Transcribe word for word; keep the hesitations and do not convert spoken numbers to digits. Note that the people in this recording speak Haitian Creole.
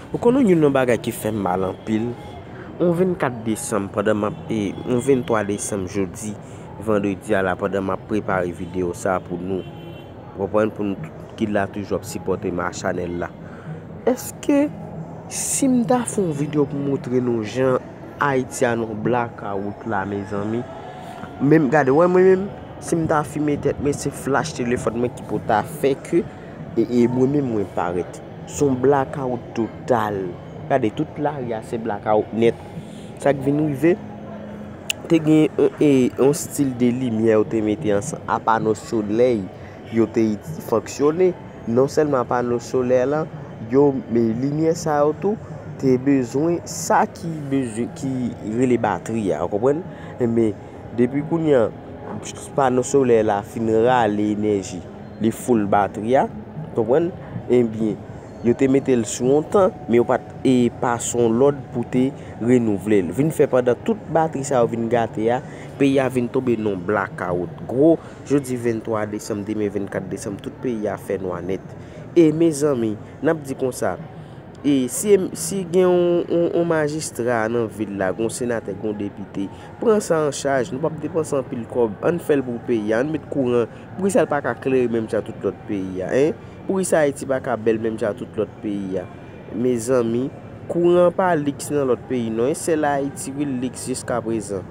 Ou konnen youn nan bagay ki fè m mal anpil, yon vennkat desanm, pandan m ap, e, yon venntwa desanm, jodi, vandredi a la, pandan m ap prepare videyo sa pou nou, ou konprann, pou nou tout ki la toujou ap sipòte m a chanèl la. Èske si m ta fè yon videyo pou montre nou jan Ayiti a nan blakawout la, mezanmi? Menm, gade, wè mwen menm, si m ta fimen tèt mwen, se flach telefòn mwen ki pou ta fè ke, e, e mwen menm mwen parèt. Se yon blakawout total. Gade, tout lari a se blakawout nèt. Sa k vin rive, te gen yon, e, yon stil de limyè yo te mete ansanm, a pano solèy yo te it- fonksyone. Non sèlman pano solè la, yo, men limyè sa yo tou, te bezwen sa ki bezwen, ki rele batri a, ou konprann? Enben, depi kounye a, pano solè la fin rale enèji, li full batri a, konprann? Ebyen, yo te mete l sou yon tan, men yo pa t, e, pase yon lòd pou te renouvle l. Vin fè pandan tout batri sa yo vin gate a, peyi a vin tonbe nan blakawout. Gwo, jodi venntwa desanm, demen vennkat desanm, tout peyi a fè nwa nèt. E mezanmi, n ap di konsa, e si, si gen yon, yon, yon majistra nan vil la, gen yon senatè, gen yon depite, pran sa an chaj, nou p ap depanse anpil kòb, ann fè l pou peyi a, ann met kouran, poukisa l pa ka klere menm jan tout lòt peyi a, en? Poukisa Ayiti pa ka bèl menm jan tout lòt peyi a? Mezanmi, kouran pa liks nan lòt peyi non, e sèl Ayiti wi liks jiskaprezan.